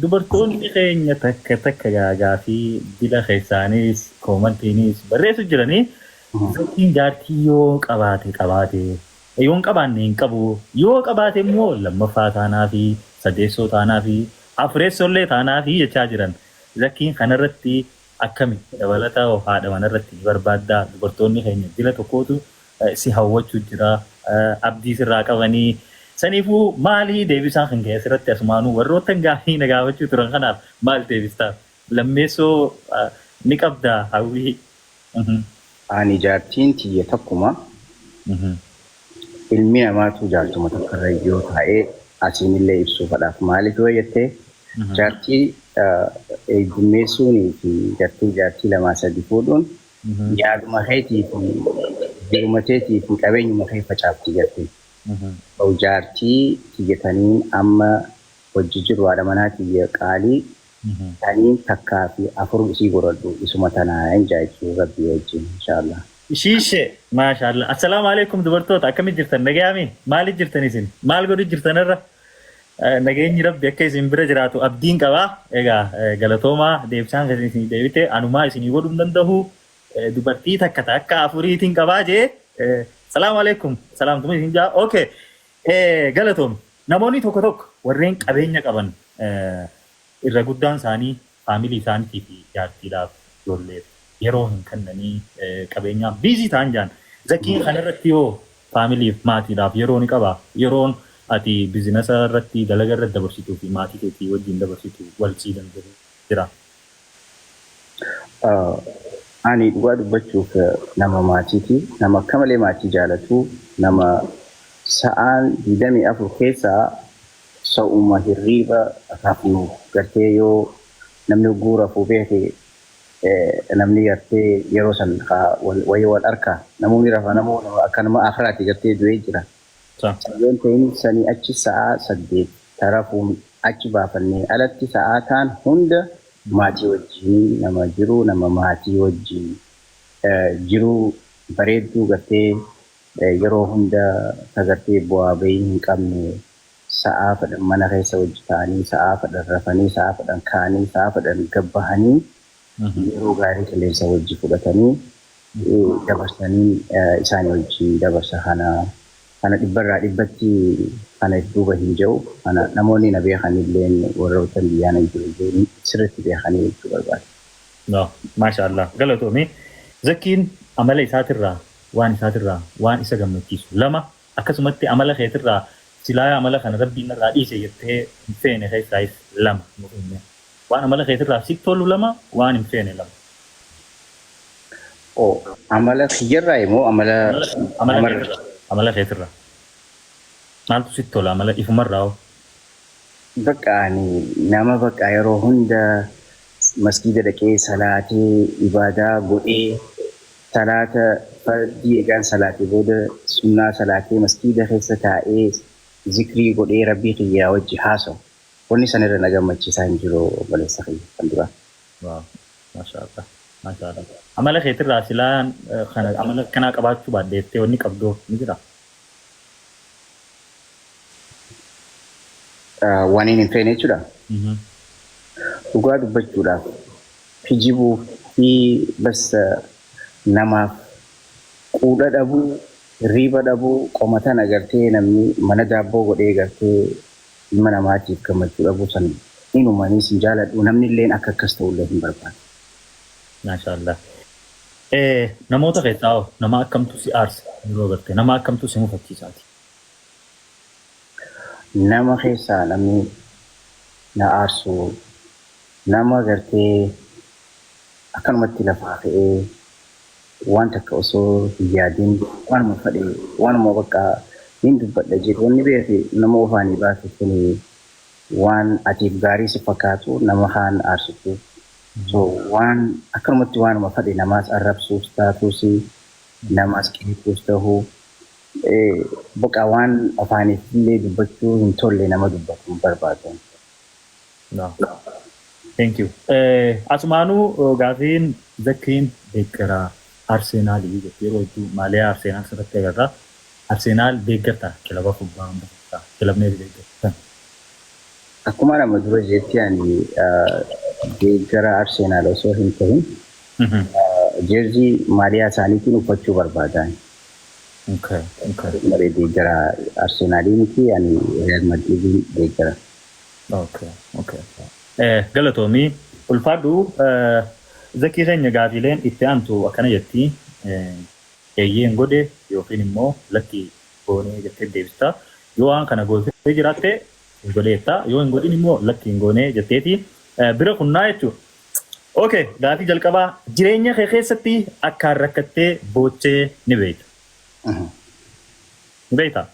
Dubartoonni keenya takka takka gaafii dila keessaanis koomantiinis barreessu jiranii. Zakiin jaartii yoo qabaate qabaate, yoo hin qabaanne hin qabu, yoo qabaate immoo lammaffaa taanaa fi sadeessoo taanaa fi afureessoollee taanaa fi jechaa jiran. Zakiin kanarratti akkami dabalata haadha manarratti ni barbaaddaa? Dubartoonni keenya dila tokkootu si hawwachuu jira, abdii sirraa qabanii. Saniifuu maalii deebisaan kan kee asirratti? Asumaanuu warroottan gaafii na gaafachuu turan kanaaf maal deebistaaf? Lammeessoo ni qabdaa hawwii? Ani jaartiin tiyya takkuma. Ilmi namaatu jaartuma takkarra yoo taa'ee asiinillee ibsuu fadhaaf, maaliif yoo jettee, jaartii heddummeessuunii fi gartee jaartii lamaa sadi fuudhuun yaaduma keetii fi jiruma teetii fi qabeenyuma kee facaafti gartee. Jaartii tiyya taniin amma hojii jiru, haadha manaa tiyya qaalii taniin takkaa fi afur isii godhadhu, isuma tanaa hin jechuu Rabbii wajjin, inshaallah. Ishiishe, maashaallah. Assalaamu alaikum dubartoota, akkamitti jirtan? Nagayaami? Maaliif jirtan isin? Maal godhu jirtan irra? Nageenyi Rabbi akka isin bira jiraatu abdiin qabaa. Egaa galatoomaa, deebisaan kan isin deebite anumaa isinii godhuu hin danda'u. Dubartii takka takka afuriitiin qabaa jee. Salaamu alaikum. Salaamtuma isin jaa. Okay. Galatoom. Namoonni tokko tokko warreen qabeenya qaban irra guddaan isaanii faamilii isaaniitii fi jaartiidhaaf ijoolleef yeroo hin kennanii, qabeenyaan busy ta'an jaan. Zakiin kanarratti yoo faamiliif maatiidhaaf yeroo ni qabaa? Yeroon ati bizinasa irratti, dalaga irratti dabarsituu fi maatii keetii wajjin dabarsitu wal sii danda'u jira? Ani dhugaa dubbachuuf nama maatiiti. Nama akka malee maatii jaalatu. Nama sa'aan 24 keessaa sa'uma hirriiba rafnu gartee, yoo namni hogguu rafuu beeke, namni gartee yeroo san wayii wal arkaa, namoonni rafa, namoonni akka nama akiraati gartee du'ee jira. Yoon ta'in sanii achi sa'aa 8 tarafuun achi baafannee alatti sa'aa taan hunda maatii wajjin nama jiru, nama maatii wajjin jiru bareedduu gartee yeroo hunda sagartee bu'aa bahii hin qabne, sa'aa fedhan mana keessa wajji ta'anii, sa'aa fedhan rafanii, sa'aa fedhan ka'anii, sa'aa fedhan gabbahanii, yeroo gaarii qilleensa wajji fudhatanii dabarsanii isaanii wajjin dabarsa. Kana dhibbarraa dhibbatti kana duuba hin jiru. Kana namoonni na beekan illeen, warroota biyyaan jiru illeen sirriitti beekanii jechuu barbaada. No, maasha Allah. Galatoomi. Zakiin amala isaatirraa, waan isaatirraa waan isa gammachiisu lama, akkasumatti amala keetirraa silaa amala kana Rabbiin narraa dhiise jettee hin feene keessaayis lama nuuf himi. Waan amala keetirraa sitti tolu lama, waan hin feene lama. Oh, amala kiyyarraa immoo amala Amala keetirraa. Amala keetirraa. Maaltu sitti tola amala ifumarraa hoo? Bakka ani nama bakka yeroo hunda masgiida dhaqee salaatee ibaadaa godhee, salaata fardii egaan salaatee booda sunnaa salaatee masgiida keessa taa'ee zikrii godhee Rabbii kiyyaa wajji haasawu. Wanni san irra na gammachiisaa hin jiru, obboleessa kiyya kan duraa. Waaw. Maasha Allah. Maasha Allah. Amala keetirraa silaan kana amala akkanaa qabaachuu baadheettee wanni qabdoo ni jira? Waan hin feene jechuudha. Dhugaa dubbachuudhaaf kijibuu fi bas namaaf quudha dhabuu, hirriiba dhabuu, qomatan agartee namni mana daabboo godhee gartee ilma namaatiif gammachuu dhabuu san inumaniis hin jaaladhu, namni illeen akka akkas ta'ullee hin barbaadu. Maashaallah. Namoota keessaa hoo nama akkamtu si aarsa yeroo agarte? Nama akkamtu si mufachiisaati? Nama keessaa namni na aarsu nama gartee akkanumatti lafaa ka'ee waan takka osoo hin yaadin waanuma fedhe, waanuma bakka nin dubbadha jedhu. Wanni beeki nama ofaanii baase suni waan atiif gaarii si fakkaatu nama kaan aarsitu. So waan akkanumatti waanuma fedhe namaas arrabsuus taatuus, namaas qeequus ta'uu, bakka waan afaaniif illee dubbachuu hin tolle nama dubbatu hin barbaadu. No. Thank you. Asumaanuu gaafiin Zakkiin deeggaraa Arseenaalii jetti, yeroo hedduu maaliyaa Arseenaal sirratti agarra. Arseenaal deeggarta kilaba kubbaa hunda keessaa kilabni ati deeggartu kan? Akkuma nama dura jetti, ani deeggara Arsenaal osoo hin ta'in jersey maaliyaa isaaniitiin uffachuu barbaadan. Malee deeggara Arsenaalii miti, ani Real Madridiin deeggara. Okay. Galatoomii, ulfaadhu. Zakii keenya, gaafiileen itti aantu akkana jetti. Eeyyeen godhe yookiin immoo lakki goonee jettee deebista. Yoo waan kana gootee jiraatte hin godheetta. Yoo hin godhin immoo lakki hin goonee jetteeti. Bira kunnaa jechuudha. Okay, gaafii jalqabaa: jireenya kee keessatti akkaan rakkattee boochee ni beekta? Ni beektaa?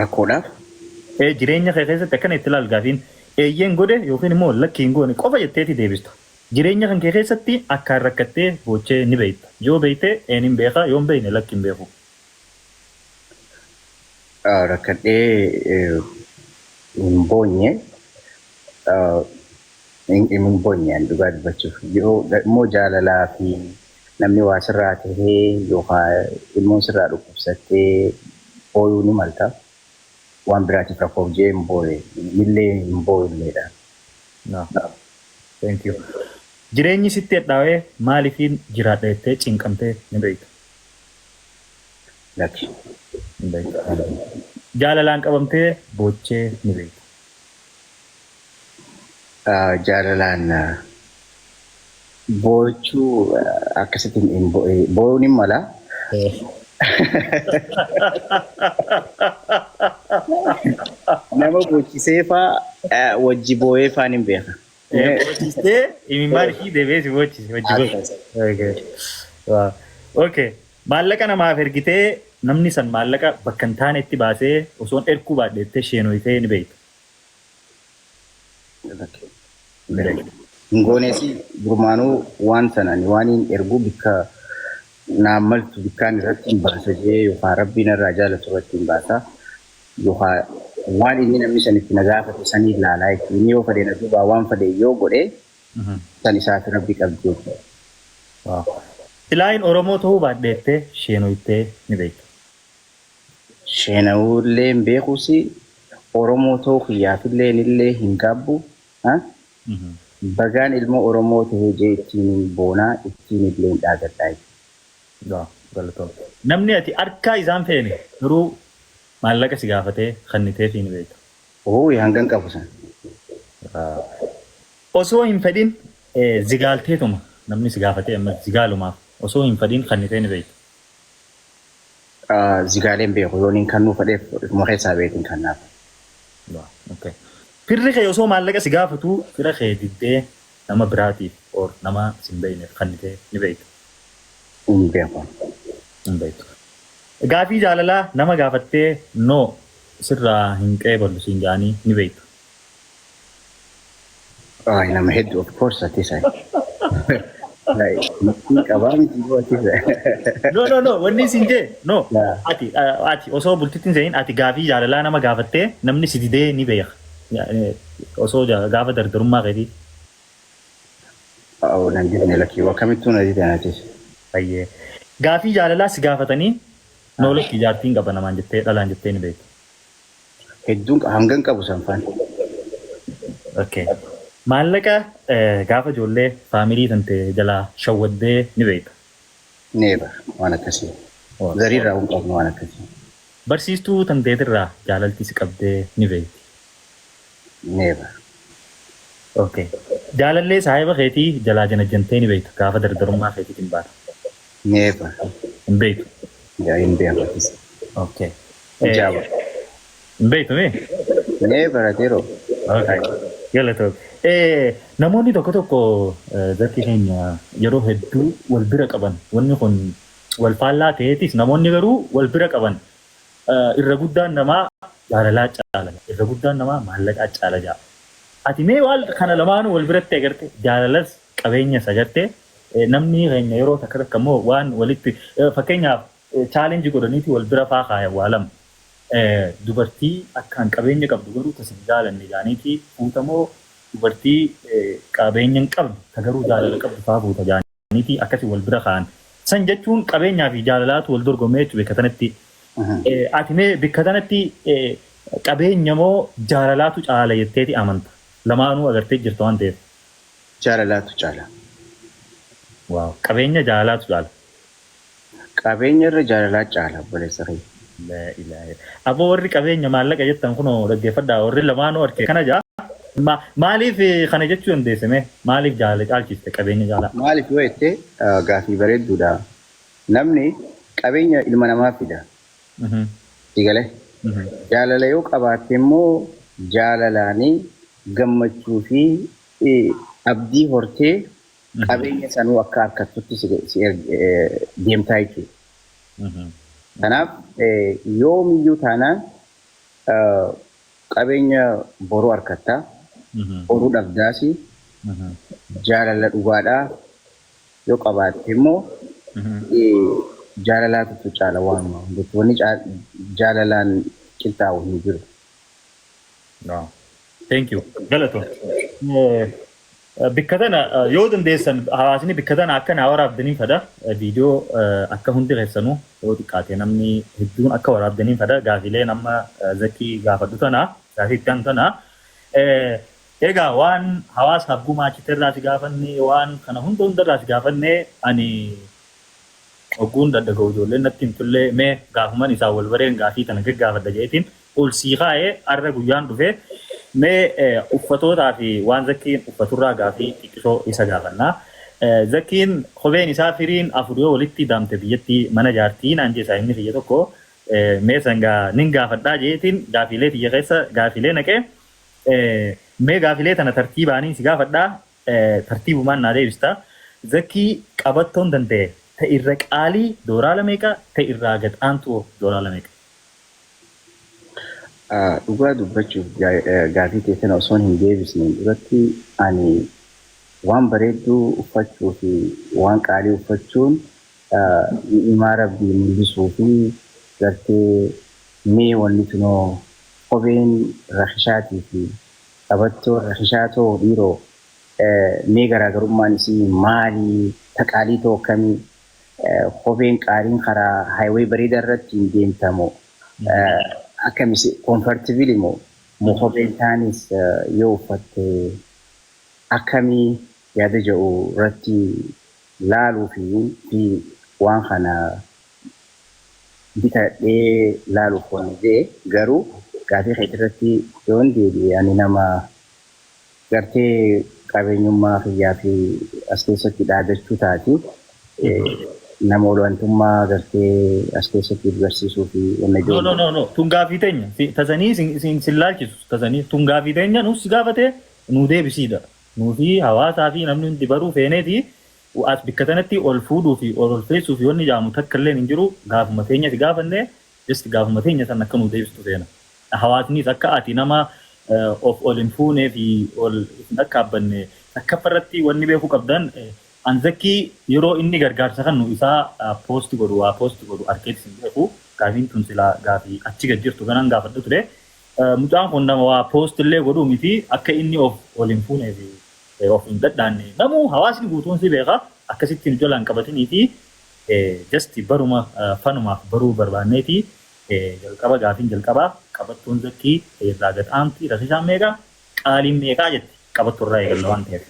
Rakkoodhaaf? Jireenya kee keessatti, akkana itti ilaal, gaafiin eeyyeen godhe yookiin immoo lakki hin goone qofa jetteeti deebista. Jireenya kan kee keessatti akkaan rakkattee boochee ni beekta? Yoo beekte een hin beeka, yoo hin beekne lakki hin beeku. Rakkadhee hin boonye, hin boonye ani dhugaa dubbachuuf. Yoo immoo jaalalaa fi namni waa sirraa tahee yookaan ilmoon sirraa dhukkubsattee booyuu ni malta. Waan biraatiif rakkoof jee hin booye illee, hin booyulleedha. No. Thank you. Jireenyi sitti hadhaawee maaliifiin jiraadha jettee cinqamtee ni beekta? Lakki. Hin beektu. Jaalalaan qabamtee boochee ni beekta? Jaalalaan boochuu akkasitti booyuun hin mala. Nama boochisee faa wajji booyee faan hin beeka. Boochistee imimmaan ishii deebi'ee si boochise wajji boochise. Okay. Maallaqa namaaf ergitee namni san maallaqa bakka hin taanetti baasee osoon erguu baadheettee sheenoyitee ni beekta? Hin gooneesi gurmaanuu waan sana waan hin ergu bikka naan maltu bikkaan irratti hin baasa jee yookaan rabbiin irraa jaalatu irratti hin baasa yookaan waan inni namni san itti na gaafate sanii ilaalaa jechuudha. Inni yoo fedhe na duubaa waan fedhe yoo godhe san isaaf rabbi qabdi jechuudha. Silaayin Oromoo ta'uu baadheettee sheenoyitee ni beekta? Sheenawullee hin beekuusi, Oromoo ta'uu kiyyaafillee illee hin gaabbu. Bagaan ilma Oromoo ta'ee jee ittiin hin boonaa, ittiin illee hin dhaagadhaa jechuudha. Namni ati harkaa isaan feene garuu maallaqa si gaafatee kenniteefii ni beekta? Oo, hangan qabu san. Osoo hin fedhin zigaalteetuma namni si gaafatee amma zigaalumaaf osoo hin fedhin kennitee ni beekta? Zigaaleen beeku, yoon hin kannuu fedheef ifuma keessaa beekin kannaaf. Firri kee osoo maallaqa si gaafatu fira kee diddee nama biraatiif or nama si hin beekneef kennitee ni beekta? Hin beeku. Hin beektu. Gaafii jaalalaa nama gaafattee no sirraa hin qeeballu siin jedhanii ni beekta? Ay, nama hedduu, of course, ati isa. Hin qabaa miti yoo ati isa. No, no, no, wanni isin jee, no, ati osoo bultitti hin seenin ati gaafii jaalalaa nama gaafattee namni si didee ni beeka. Osoo gaafa dardarummaa keetii. Oh, nan didne, lakkii, akkamittuu na didan atis. Bayyee. Gaafii jaalalaa si gaafatanii no lakkii jaartiin qaba namaan jettee, dhalaan jettee ni beekta? Hedduun, hangan qabu san faan. Okay. Maallaqa gaafa ijoollee family tante jalaa shawwaddee ni beekta? Never, waan akkasii. Zariirraa hin qabnu waan akkasii. Barsiistuu tanteetirraa jaalalti si qabdee ni beekti? Never. Okay. Jaalallee saahiba keetii jalaa janajjantee ni beekta gaafa dardarummaa keetiitiin baata? Never. Hin beektu? Yaa, hin beeku atis. Okay. Ijaaba. Hin beektu mee? Never, ateeroo. Okay. Galatoo. Namoonni tokko tokko, zakki keenya, yeroo hedduu wal bira qaban, wanni kun wal faallaa ta'eetis namoonni garuu wal bira qaban, irra guddaan namaa jaalalaa caala, irra guddaan namaa maallaqaa caala ja'a. Ati mee waan kana lamaanuu wal biratti agarte, jaalalas qabeenyas agarte, namni keenya yeroo takka takka immoo waan walitti fakkeenyaaf challenge godhaniiti wal bira faa kaayan waa lama. Dubartii akkaan qabeenya qabdu garuu tasin jaalanne jaaniiti fuutamoo, dubartii qabeenya hin qabne ta garuu jaalala qabdu faa fuuta jaaniiti akkasii wal bira kaayan. San jechuun qabeenyaa fi jaalalaatu wal dorgomee jechuudha bakka tanatti. Ati mee bakka tanatti Qabeenya moo jaalalaatu caala jetteeti amanta? Lamaanuu agartee jirta waan ta'eef. Jaalalaatu caala. Wow. Qabeenya jaalalaatu caala. Qabeenya irra jaalalaa caala, obboleessa kiyya. Laa ilaaha. Aboo, warri qabeenya maallaqa jettan kunoo dhaggeeffadhaa, warri lamaanuu arke kana jaa. Maaliif kana jechuu dandeesse mee? Maaliif jaalala caalchiste qabeenya jaalaa? Maaliif yoo jette, gaafii bareedduudha. Namni qabeenya ilma namaa fida. Si galee? Jaalala yoo qabaatte immoo jaalalaanii gammachuu fi abdii hortee qabeenya sanuu akka harkattutti si deemtaa jechuudha. Kanaaf yoomiyyuu taanaan qabeenya boruu harkattaa, boruu dhabdaasi, jaalala dhugaadhaa yoo qabaatte immoo jaalalaatu caala waanuma hundatti. Wanni jaalalaan qixxaa'u hin jiru. No. Thank you. Galatoon. Bikka tana yoo dandeessan hawaasni bikka tana akka naa waraabdaniin fada. Viidiyoo akka hundi keessanuu yoo xiqqaate namni hedduun akka waraabdaniin fada. Gaafileen amma Zakii gaafadhu tana, gaafii itti aanu tana. Egaa waan hawaasaaf gumaachite irraa si gaafanne, waan kana hunda hundarraa si gaafanne, ani ogguun daddaga'u ijoolleen natti himtullee mee gaafuman isaan wal bareen gaafii tana gaggaafadha jedheetiin ol sii kaa'ee har'a guyyaan dhufe. Mee uffatootaa fi waan Zakkiin uffaturraa gaafii xiqqisoo isa gaafannaa. Zakkiin kopheen isaa firiin afur yoo walitti daamte biyyatti mana jaartii naan jee saahibni kiyya tokko. Mee sangaa nin gaafadhaa jeetiin gaafiilee tiyya keessa gaafiilee naqee, mee gaafiilee tana tartiibaanii si gaafadhaa, tartiibumaan naa deebista. Zakkii, qabattoon danda'e ta irra qaalii dooraala meeqa, ta irraa gad aantu dooraala meeqa? Dhugaa dubbachuuf, gaafii kee kana osoo hin deebisneen duratti, ani waan bareedduu uffachuu fi waan qaalii uffachuun ni'imaa Rabbii mul'isuu fi gartee mee wanni tunoo kopheen rakishaatii fi qabattoon rakishaa too dhiiroo mee garaagarummaan isii maalii, ta qaalii too akkamii, kopheen qaaliin karaa highway bareedaa irratti hin deemtamoo, akkamis comfortable moo moo kopheen taanis yoo uffatte akkamii yaada jedhu irratti laaluu fi waan kana bitadhee laaluuf wanni jedhe. Garuu gaafii keetii irratti yoon deebi'e, ani nama gartee qabeenyummaa kiyyaa fi as keessatti dhaadachuu taati. Nama olaantummaa gartee as keessatti barsiisuu fi wanna No, no, no, no. Tun gaafii teenya. Tasanii sin laalchisu. Tasanii tun gaafii teenya nuuf si gaafate nuu deebisiidha. Nuu fi hawaasaa fi namni hundi baruu feeneeti as bikka tanatti ol fuudhuu fi ol feessuu fi wanni jaamu takka illee hin jiru. Gaafuma teenya si gaafanne, just gaafuma teenya san akka nuu deebistu feena. Hawaasnis akka ati nama of ol hin fuunee fi ol hin akkaabbanne takkaffa irratti wanni beekuu qabdan, Anzakkii yeroo inni gargaarsa kennu isaa post godhu, waa post godhu arkeetis hin beeku. Gaafiin tun silaa gaafii achi gad jirtu kanan gaafadhu ture. Mucaan kun nama waa post illee godhuu miti, akka inni of ol hin fuunee fi of hin dhadhaanne namuu hawaasni guutuun si beeka. Akkasitti nu jalaan qabatinii fi just baruma fanumaaf baruu barbaanneeti. Jalqaba gaafiin jalqabaa, qabattoon Zakkii irraa gad aanti rakisaan meeqa, qaaliin meeqaa jetti? Qabattoo irraa eegalla waan ta'eef.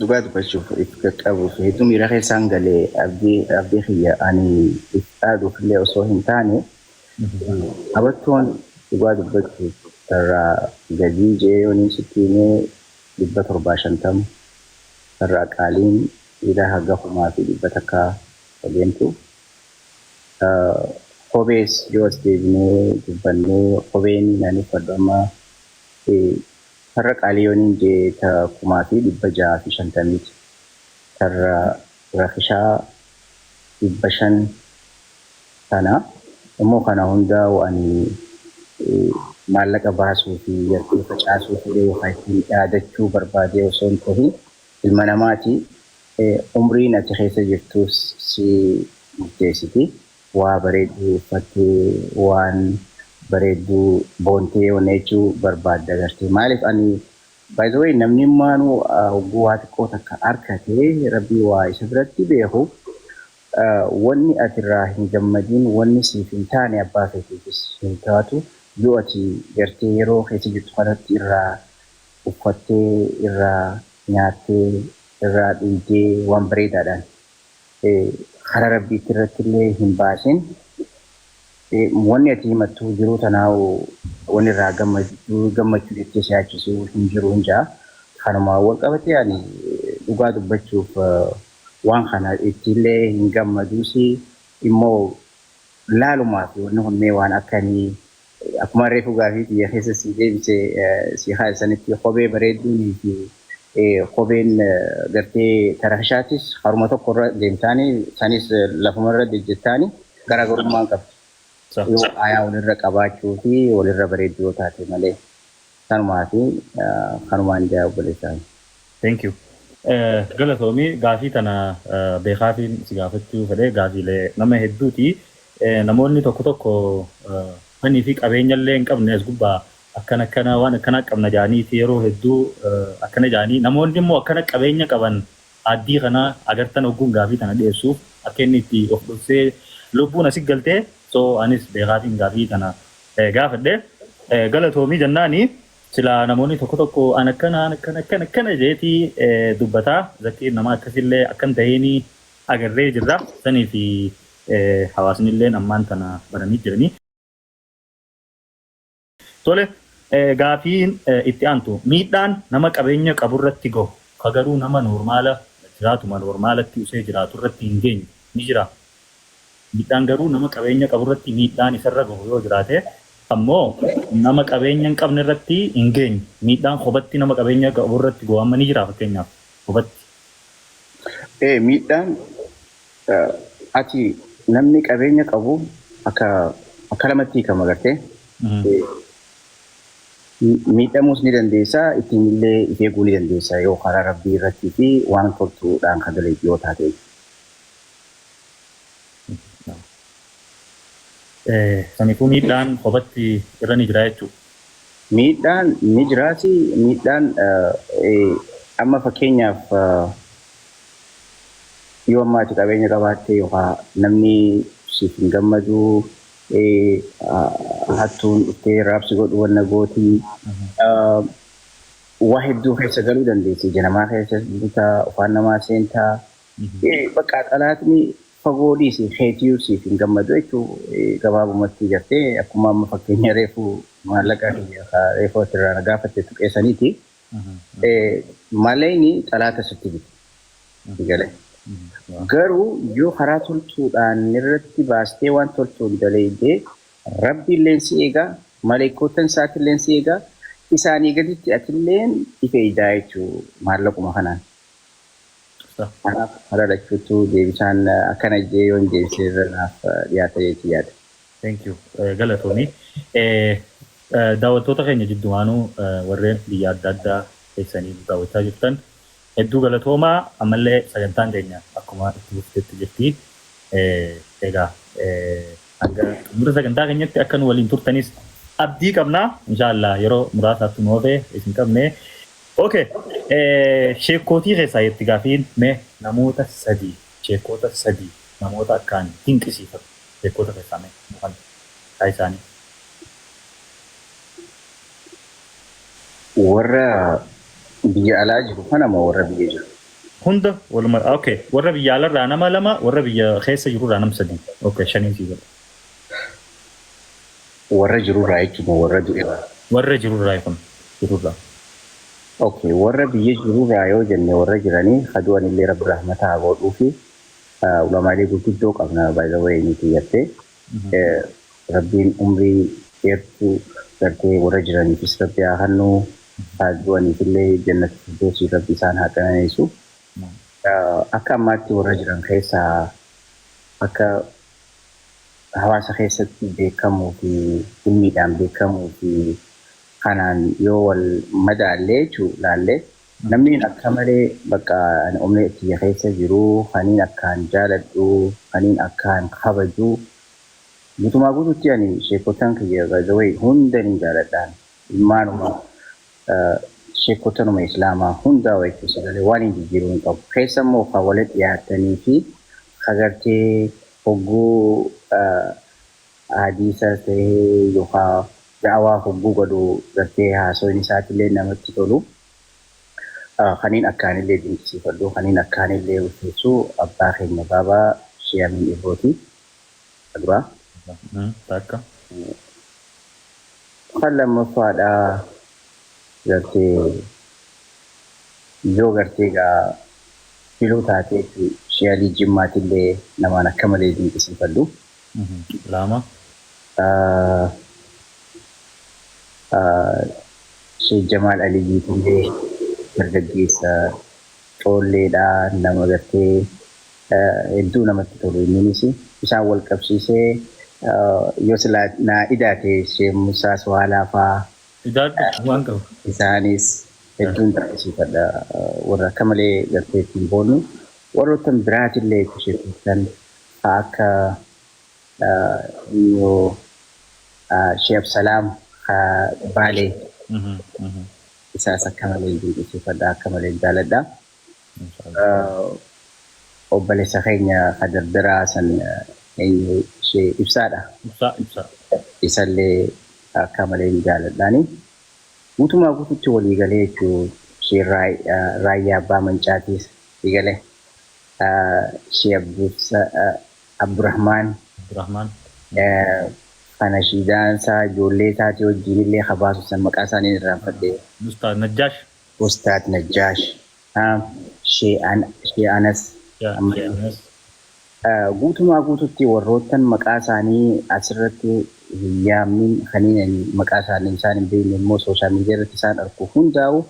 Dhugaa dubbachuuf, if qaqqabuuf hedduu miira keessaan galee, abdii kiyya, ani if dhaaduuf illee osoo hin taane, qabattoon dhugaa dubbachuuf irraa gadii jee yooniin sitti himee 750, irraa qaaliin dhiira haga 1100 deemtu. Kophees yoo as deebinee dubbannee, kopheen ani uffadhu amma farra qaalii yooniin jee ta 1650ti. Tarra rakishaa 500 kana immoo kana hundaa ani maallaqa baasuu fi gartee facaasuu fedhee yookaan ittiin dhaadachuu barbaadee osoo hin tahin, ilma namaati, umriin ati keessa jirtus si murteessiti. Waa bareedduu uffattee, waan bareedduu boontee wanna jechuu barbaadda gartee. Maaliif ani, by the way, namni maanuu hogguu waa xiqqoo takka harkatee Rabbii waa isa biratti beeku. Wanni ati irraa hin gammadin, wanni siif hin taane abbaa keetiifis hin taatu. Yoo ati gartee yeroo keessa jirtu kanatti irraa uffattee, irraa nyaattee, irraa dhuydee waan bareedaadhaan karaa rabbiitti irratti illee hin baasin, wanni ati himattu jiruu tanaa'u wanni irraa gammachuu jettee si yaachisu hin jiru hin jaa. Kanuma wal qabatee ani dhugaa dubbachuuf waan kana ittiillee hin gammaduusi immoo laalumaa fi wanni kun mee waan akkamii, akkuma reefu gaafii kiyya keessa si deebise si haasanitti, kophee bareedduunii fi kopheen gartee tarakishaatis haruma tokko irra deemtaanii sanis lafuma irra jejjettaanii garaagarummaa hin qabdu. Yoo aayaa walirra qabaachuu fi walirra bareedduu yoo taate malee, kanumaa fi kanumaan jaa obboleessaa. Thank you. Galatoomii, gaafii tana beekaafiin si gaafachuu fedhee, gaafiilee nama hedduuti. Namoonni tokko tokko fanii fi qabeenya illee hin qabne as gubbaa akkana akkana waan akkana qabna jaaniiti yeroo hedduu akkana jaanii, namoonni immoo akkana qabeenya qaban addii kana agartan ogguun gaafii tana dhiyeessuuf akka inni itti of dhoksee lubbuun asi galtee. So anis beekaatiin gaafii tana gaafadhe. Galatoomii jennaani silaa namoonni tokko tokko an akkana an akkana akkana akkana jeetii dubbataa, zakkiin nama akkasillee akkan ta'eenii agarree jirra sanii fi hawaasni illeen ammaan tana baranii jiranii. Tole, gaafiin itti aantu, miidhaan nama qabeenya qaburratti gahu ka garuu nama normal jiraatuma normalatti usee jiraatu irratti hin geenye ni jira. Miidhaan garuu nama qabeenya qaburratti miidhaan isarra gahu yoo jiraate, ammoo nama qabeenya hin qabne irratti hin geenye, miidhaan kophatti nama qabeenya qaburratti gahu amma ni jira fakkeenyaaf kophatti. Miidhaan ati namni qabeenya qabu akka lamatti hiikama gartee. Miidhamuus ni dandeessa, ittiin illee if eeguu ni dandeessa yoo karaa rabbii irrattii fi waan toltuudhaan kan dalagu yoo taate. Saniifuu miidhaan kophatti irra ni jira jechuudha. Miidhaan ni jiraati. Miidhaan amma fakkeenyaaf yoo amma ati qabeenya qabaatte yookaan namni siif hin gammadu, hattuun dhuftee raabsi godhu wanna gootii, waa hedduu keessa galuu dandeessi. Ija namaa keessa butaa, afaan namaa seentaa. Bakka xalaatni fagoo dhiisi keetiyyuu siif hin gammadu jechuu gabaabumatti gartee akkuma amma fakkeenya reefu maallaqa reefu asirraa na gaafatte tuqeessaniiti. Maleyni xalaata sitti biti. Galee. Garuu yoo karaa toltuudhaan irratti baastee waan toltuun dalaydee, rabbi illeen si eegaa, maleekkotan isaatilleen si eegaa, isaanii gaditti atilleen ife eeydaa jechuu maallaquma kanaan. Kanaaf karaa lachuutu deebisaan akkana jee yoon deebisee irra naaf dhiyaata jechuun yaada. Thank you. Galatoomii. Daawwattoota keenya jiddumaanuu warreen biyya adda addaa keessanii daawwachaa jirtan hedduu galatoomaa, ammallee sagantaan keenya akkuma itti fuftetti jirti. Egaa hanga xumura sagantaa keenyatti akka nu waliin turtanis abdii qabna. Inshaallah yeroo muraasaatti nu hafe isin qabne. Okay. Sheekootii keessaa itti gaafiin, mee namoota sadii, sheekota sadii, namoota akkaan dinqisiifatu sheekota keessaa mee nu isaanii. Warra biyya alaa jiru kana moo warra biyya jiru? Hunda waluma, okay. Warra biyya alarraa nama lama, warra biyya keessa jirurraa nama sadii. Okay, shanii sii godha. Warra jirurraa jechuun moo warra du'erraa? Warra jirurraa kun jirurraa. Okay, warra biyya jirurraa yoo jenne, warra jiranii kadu'an illee rabbi rahmata haa godhuu fi ulamaalee gurguddoo qabna, by the way, nuti gartee rabbiin umrii dheertuu gartee warra jiraniifis rabbi haa kennu, haa du'aniif illee jannata firdawsii rabbi isaan haa qananiisu. Akka ammaatti warra jiran keessaa akka hawaasa keessatti beekamuu fi ilmiidhaan beekamuu fi kanaan yoo wal madaallee jechuu laallee, namni akka malee bakka ani omni kiyya keessa jiru, kaniin akkaan jaaladhu, kaniin akkaan kabaju, guutumaa guututti ani sheekotan kiyya, by the way, hunda ni jaaladhaan, ilmaanuma sheekotanuma islaamaa hundaa jechuun sagalee waan hin jijjiiruu hin qabu. Keessa immoo kan walitti dhiyaatanii fi Agartee hogguu hadiisa ta'ee yookaan da'awaa hogguu godhu gartee haasoon isaatillee namatti tolu. Kaniin akkaanillee dinqisiifadhu, kaniin akkaanillee ulfeessu abbaa keenya baabaa Shee Amiin Ibrooti. Duraa. Takka. Kan lammaffaadhaa gartee yoo gartee gaa filuu taatee Shee Alii Jimmaatillee namaan akka malee dinqisiifadhu. Lama. Shee Jamaal Aliyyiitillee dargaggeessa coolleedhaa, nama gartee hedduu namatti tolu inninis isaan wal qabsiisee yoo silaa naa idaate Shee Musaa Suwaalaa faa. Idaadhu waan qabu. Isaanis hedduun dinqisiifadha, warra akka malee gartee ittiin boonu. Warroottan biraatillee sheekotan akka yoo Shee Absalaam Baalee isaas akka malee dinqisiifadha, akka malee jaaladha. Obboleessa keenya kadardaraa san eenyu ishee ibsaadha. Ibsaa, ibsaa. Isallee akka malee jaaladhaani. Guutumaa guututti walii galee jechuun ishee Raayyaa Abbaa Mancaatiis galee ishee Abdurrahmaan. Abdurrahmaan. Kana shiidaan isaa ijoollee isaatii wajjin illee habaasu san maqaa isaanii irraanfadhe. Ustaad Najjaash. Ustaad Najjaash. Shee Anas. Guutumaa guututti warroottan maqaa isaanii asirratti hin yaamnin, kaniin maqaa isaanii isaan hin beekne immoo social media irratti isaan argu hundaa'u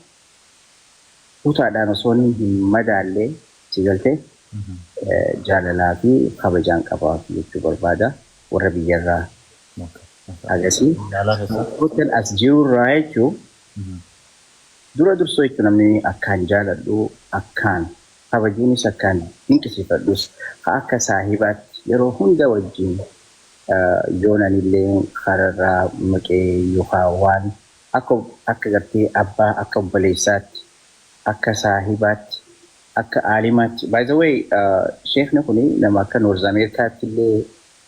kutaadhaan osoo hin madaalle si galtee jaalalaa fi kabajaan qabaaf jechuu barbaada warra biyyarraa agasii. Warroottan as jirurraa jechuun dura dursoo jechuun namni akkaan jaaladhu, akkaan kabajuunis, akkaan dinqisiifadhus, akka saahibaatti yeroo hunda wajjin yoonanillee kararraa maqee yookaan waan akka gartee abbaa, akka obboleessaatti, akka saahibaatti, akka aalimaatti. By the way, sheekni kuni nama akka North Ameerikaatti illee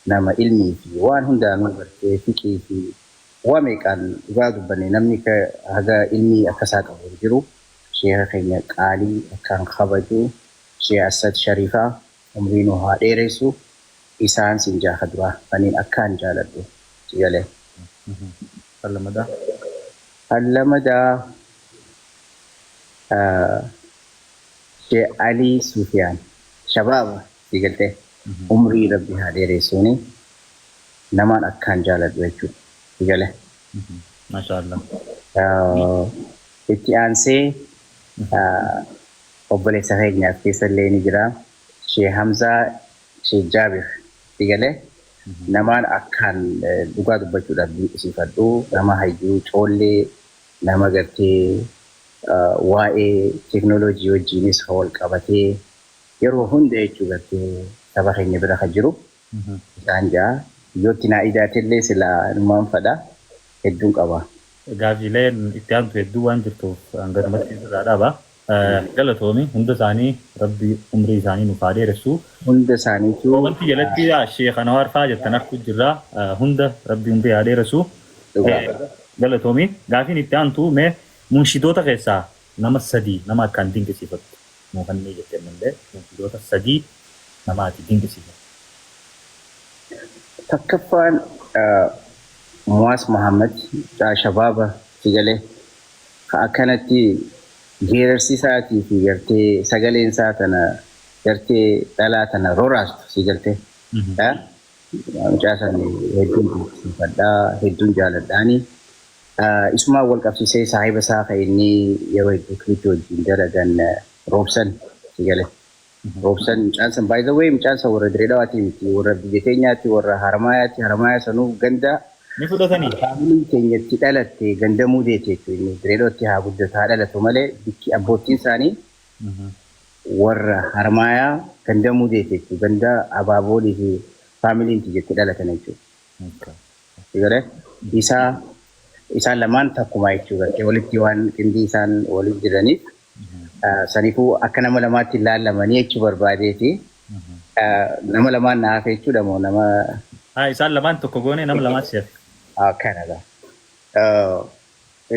nama ilmii fi waan hundaanuu gartee fiqii fi waa meeqaan dhugaa dubbanne namni haga ilmii akkasaa qabu hin jiru. Sheeka keenya qaalii akkaan kabaju, Shee Asad Sharifaa, umrii nu haa dheeressu. Isaan sin jaaka duraa kaniin akkaan jaaladhu si galee. Kan lamadaa. Kan lamadaa Shee Alii Sufiyaan shabaaba si galtee umrii rabbi haa dheeressuuni, namaan akkaan jaaladhu jechuudha si galee. Maashaallah. Itti aansee obboleessa keenyaaf keessallee ni jira. Shee Hamzaa Shee Jaabir si galee namaan akkaan dhugaa dubbachuudhaaf dinqisiifadhu, nama hayyuu coollee, nama gartee waa'ee teeknooloojii wajjiinis wal qabatee yeroo hunda jechuu gartee saba keenya bira kan jiru isaan jaa yootti naa idaatellee silaa numaan fadha hedduun qaba. Gaafiileen itti aantu hedduu waan jirtuuf hanganumatti irraa dhaaba. Galatoomi, hunda isaanii rabbi umrii isaanii nuuf haa dheeressu. Hunda isaaniitu. Wanti jalatti Sheekh Anwaar fa'aa jettan arguu jirra. Hunda rabbi umrii haa dheeressu. Galatoomi. Gaafiin itti aantu, mee munshidoota keessaa nama sadii nama akkaan dinqisiifattu nuu kannee jettee mallee, munshidoota sadii nama ati dinqisiifattu. Takkaffaan Muwaas Muhammad shabaaba si galee akkanatti geerarsi isaatii fi gartee sagaleen isaa tana gartee dhalaa tana roraastu si galtee. Mucaa san hedduun dinqisiifadhaa, hedduun jaaladhaani. Isumaan wal qabsiisee saahiba isaa kan inni yeroo hedduu clip wajjin dalagan Roobsan si galee. Roobsan mucaan san, by the way, mucaan san warra Diree Dhawaatii miti, warra biyya keenyaatti, warra Harmaayaatti. Harmaayaa sanuu ganda Ni fudhatanii? Faamiliin keenyatti dhalatte gandamuu deete jechuudha. Inni Diree Dhawaatti haa guddatu haa dhalatu malee bikki abboottiin isaanii warra Harmaayaa gandamuu deete jechuudha. Ganda abaaboolii fi faamiliin tiyyatti dhalatan jechuudha. Galee isaa isaan lamaan takkuma jechuudha. Walitti waan qindii isaan waliin jiraniif saniifuu akka nama lamaatti ilaalamanii jechuu barbaadeeti. Nama lamaan na hafe jechuudha moo nama? Haa, isaan lamaan tokko goone, nama lamaan si hafe. Kanadha.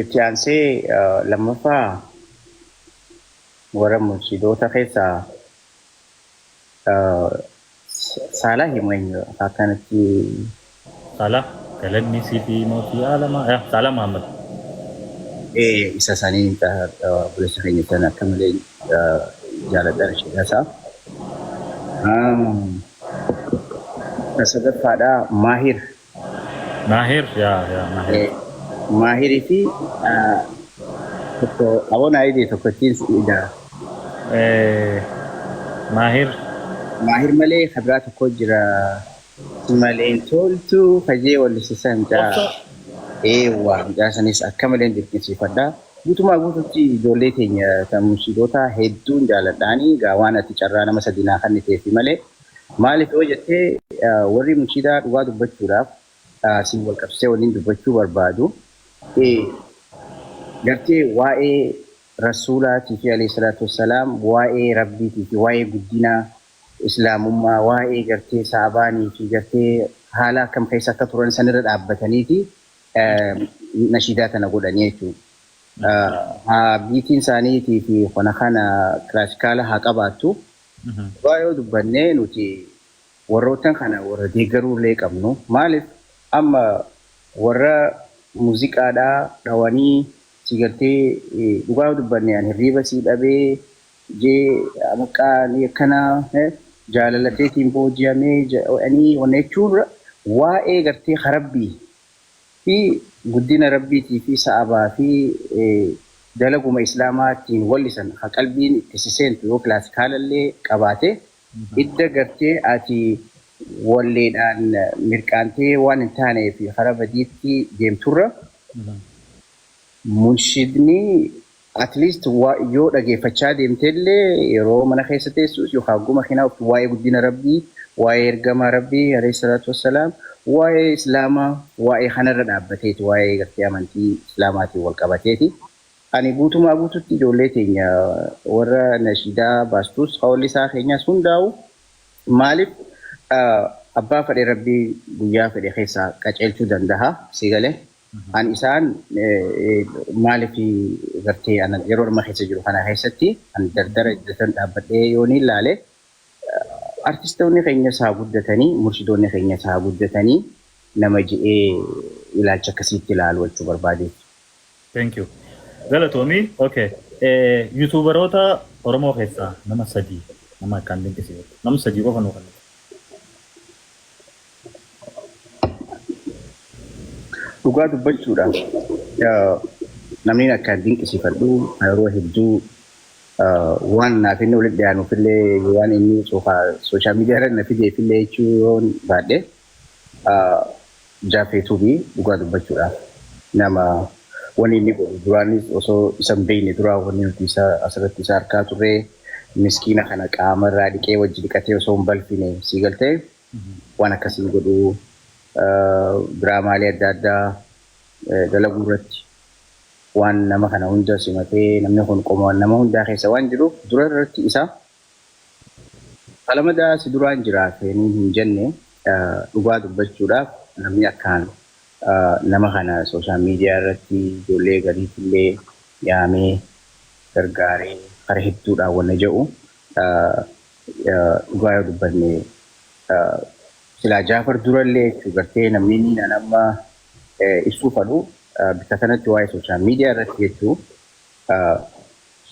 Itti aansee lammaffaa warra munshidoota keessaa Saalaa himu eenyu akkanatti? Saalaa galanni siifii mootii aalamaa yaa Saalaa Muhammad. Isa sanii obboleessa keenya sana akka malee jaaladha nashiidaa isaa. Sadaffaadha Maahir. Maahir, yaa yaa Maahir. Maahirii fi tokko aboon ayidee tokkottiin ida. Maahir. Maahir malee kabiraa tokko jira. Si malee toltu kajee wallisisan mucaa. Eewwa, mucaa sanis akka malee dinqisiifadha. Guutumaa guututti ijoollee keenya kan munshidoota hedduun jaaladhaanii gaa waan ati carraa nama sadii naa kenniteefi malee, maaliif yoo jettee, warri munshidaa dhugaa dubbachuudhaaf siin wal qabsee waliin dubbachuu barbaadu gartee waa'ee rasuulaatii fi alayhi salaatu wassalaam, waa'ee rabbiitii fi waa'ee guddina islaamummaa, waa'ee gartee saabaanii fi gartee haala akkam keessa akka turan sanirra dhaabbataniiti nashiidaa tana godhanii jechuudha. Haa biitiin isaaniitii fi kana kana classical haa qabaattu. Dhugaa yoo dubbannee, nuti warroottan kana warra deeggaruu illee qabnu. Maaliif, amma warra muuziqaadhaa dhawanii si gartee dhugaa yoo dubbanne ani hirriiba sii dhabee jee maqaan akkana jaalalateetiin booji'amee jedhanii wanna jechuun, waa'ee gartee harabbii fi guddina rabbiitii fi sa'abaa fi dalaguma islaamaatiin wallisan ha qalbiin itti siseentu yoo classicalallee qabaate, idda gartee ati walleedhaan mirqaantee waan hin taanee fi karaa badiitti deemturra, munshidni at least yoo dhageeffachaa deemtellee, yeroo mana keessa teessus yookaan guma kinaa waa'ee guddina rabbii, waa'ee ergamaa rabbii alayhi salaatu wassalaam, waa'ee islaamaa, waa'ee kanarra dhaabbateeti, waa'ee gartee amantii islaamaatiin wal qabateeti. Ani guutumaa guututti ijoollee teenya warra nashiidaa baastus hawalli isaa keenyaas hundaa'u, maaliif, abbaa fedhe rabbii guyyaa fedhe keessaa qaceelchuu danda'a si galee. An isaan maaliif gartee ana yeroo amma keessa jiru kana keessatti an dardara iddatan dhaabbadhee yoo ni ilaale, artistoonni keenyas haa guddatanii, murshidoonni keenyas haa guddatanii nama je'ee ilaalcha akkasiitti ilaalu jechuu barbaadeeti. Thank you. Galatoomii. Okay. YouTuberoota Oromoo keessaa nama sadii nama akkaan dinqisiifatu. Nama sadii qofa nuu kennitu. Dhugaa dubbachuudhaan namni akkaan dinqisiifadhu yeroo hedduu waan naaf inni walitti dhiyaanuufillee, waan inni social media irra na fideefillee jechuu yoon baadhe, Jaafee Tuubii. Dhugaa dubbachuudhaaf nama wanni inni godhu duraanis osoo isa hin beekne duraa wanni nuti isa asirratti isa harkaa turre, miskiina kana qaama irraa dhiqee wajji dhiqatee osoo hin balfine sii galtee waan akkasii godhu, diraamaalee adda addaa dalaguu irratti waan nama kana hunda simatee namni kun qoma nama hundaa keessa waan jiruuf dura irratti isa qalamadaa si duraan jiraatanii hin jenne. Dhugaa dubbachuudhaaf namni akkaan nama kana social media irratti ijoollee gariitillee yaamee gargaaree kara hedduudhaan wanna jedhu, dhugaa yoo dubbanne silaa Jaafar durallee jechuu gartee namni inni an amma ibsuu fadhu bikka kanatti waa'ee social media irratti jechuu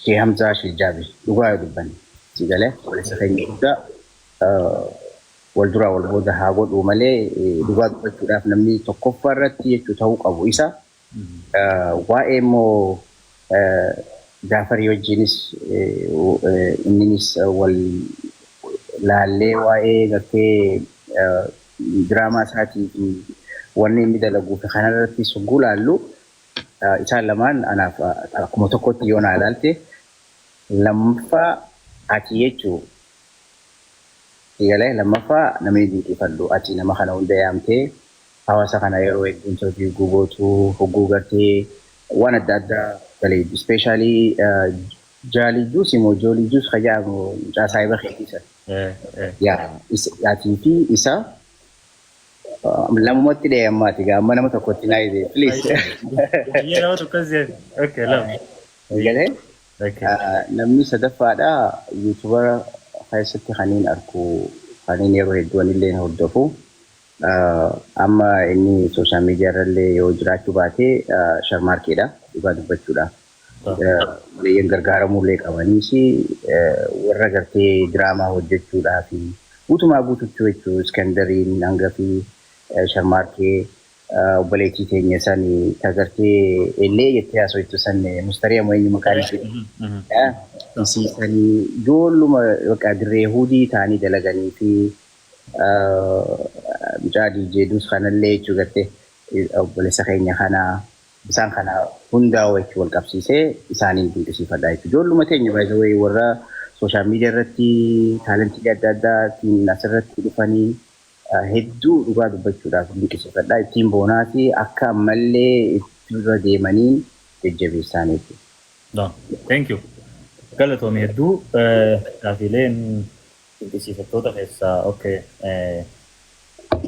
Shee Hamzaa Shee Jaabir, dhugaa yoo dubbanne si galee, obboleessa keenya guddaa wal duraa wal booda haa godhu malee, dhugaa dubbachuudhaaf namni tokkoffaa irratti jechuu ta'uu qabu isa. Waa'ee immoo Jaafarii wajjinis inninis wal laallee waa'ee gartee diraamaa isaatii fi wanni inni dalaguu fi kanarratti sugguu laallu, isaan lamaan anaaf akkuma tokkotti yoo naa ilaalte, lammaffaa ati jechuu galee, lammaffaa namni dinqifadhu ati nama kana hunda yaamtee hawaasa kana yeroo hedduu interview gootu, hogguu gartee waan adda addaa galee, especially jaalii juus immoo joolii juus ka jedhamu mucaa saahiba keetii sana. Yaa, atii fi isa lamumatti dhahee ammaati gaa, amma nama tokkotti naa hidhe, please. Baay'ee nama tokko si. Okay, lama. Galee Okay. namni sadaffaadha, YouTuber keessatti kaniin arku, kaniin yeroo hedduu anillee hordofu. Amma inni social media irrallee yoo jiraachuu baate, Sharmaarkeedha, dhugaa dubbachuudha. Obboleeyyan gargaaramullee qabaniis, warra gartee diraamaa hojjechuudhaa fi guutumaa guututti jechuu, Iskandariin hanga fi Sharmaarkee, obboleettii teenya san tagartee illee jettee haasoftu san, Mustarii ammoo eenyu maqaan ishee. Isiisanii ijoolluma bakka dirree hudii ta'anii dalaganii fi mucaa DJ Dus kanallee jechuu, gartee obboleessa keenya kana, isaan kana hundaa'u jechuu, wal qabsiisee isaaniin dinqisiifadha jechuudha. Ijoolluma teenya baay'ee warra social media irratti talentii adda addaatiin asirratti dhufanii hedduu dhugaa dubbachuudhaaf dinqisiifadha. Ittiin boonaa fi akka ammallee itti dura deemaniin jajjabeessaan jechuudha. Thank you. Galatoomii hedduu. Gaafiileen dinqisiifattoota keessaa, okay.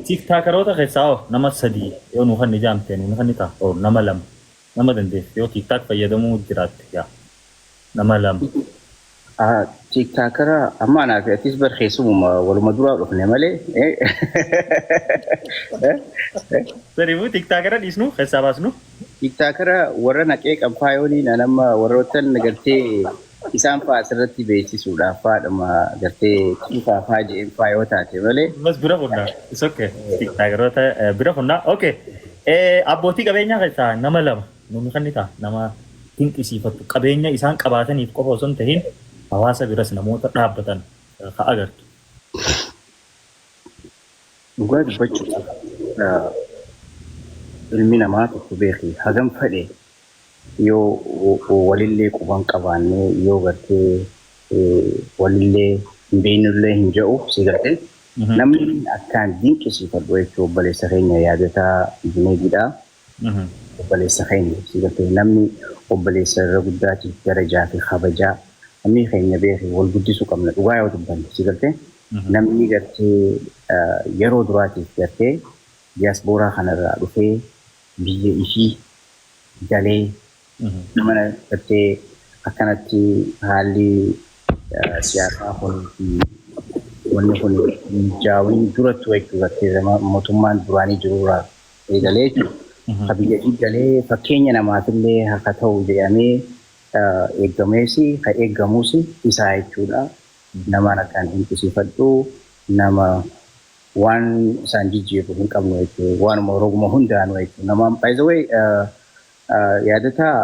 TikTokeroota keessaa hoo nama sadii yoo nu kan ijaamte, nu kan ta'a, oo nama lama, nama dandeesse yoo TikTok fayyadamuu jiraatte, yaa nama lama. TikTokera amma anaa fi atis bar keessumuma waluma duraa dhufne malee. Saniifuu TikTokera dhiisnu, keessaa baasnu. TikTokera warra naqee qabfaayooniin amma warroottan gartee isaan fa'aa asirratti beeksisuudhaaf faadhuma gartee tiifaa fa'aa jedheen fa'aa yoo taate malee. Bas, bira funnaa. It's okay. TikTokeroota bira funnaa. Okay. Abbootii qabeenyaa keessaa nama lama nu kan ta'a, nama dinqisiifattu, qabeenya isaan qabaataniif qofa osoo hin tahin hawaasa biras namoota dhaabbatan ka agartu. Dhugaa dubbachuudhaaf, ilmi namaa tokko beeki hagam fedhe yoo walillee quban qabaannee, yoo gartee walillee hin beeknullee hin jedhu si gartee, namni akkaan dinqisiifadhu jechuun obboleessa keenya Yaadataa Juneediidha. Obboleessa keenya si gartee, namni obboleessa irra guddaatiif darajaa fi kabajaa, namni keenya beeki wal guddisuu qabna, dhugaa yoo dubbanne si gartee, namni gartee yeroo duraatiif gartee diyaaspooraa kanarraa dhufee biyya ishii galee, nama gartee akkanatti haalli siyaasaa kun fi wanni kun mijaawin durattu jechuu, gartee mootummaan duraanii jirurraa eegalee jechuudha. Ka biyya ishii galee fakkeenya namaafillee akka ta'u jedhamee eeggamees, ka eeggamus isaa jechuudha. Namaan akkaan dinqisiifadhu, nama waan isaan jijjiiru hin qabnu jechuudha. Waanuma roguma hundaanuu jechuudha. Nama by the way, Yaadataa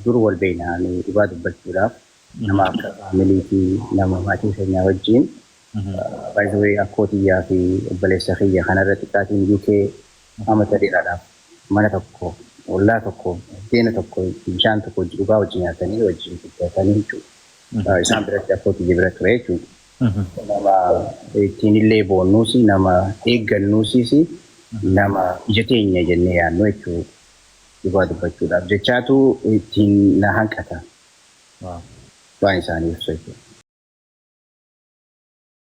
dur wal beekna, dhugaa dubbachuudhaaf nama akka family fi nama maatii keenyaa wajjin. By the way, akkoo xiyyaa fi obboleessa kiyya kanarra xiqqaatiin UK amata dheeraadhaaf mana tokko, ollaa tokko, buddeena tokko, bishaan tokko dhugaa wajjin nyaatanii wajjin guddatanii jechuudha. Isaan biratti, akkoo xiyya bira ture jechuudha. Nama ittiin illee boonnuus, nama eeggannuusis, nama ija teenya jennee yaadnu jechuudha. Dhugaa dubbachuudhaaf jechaatu ittiin na hanqata waan isaanii ibsu jechuudha.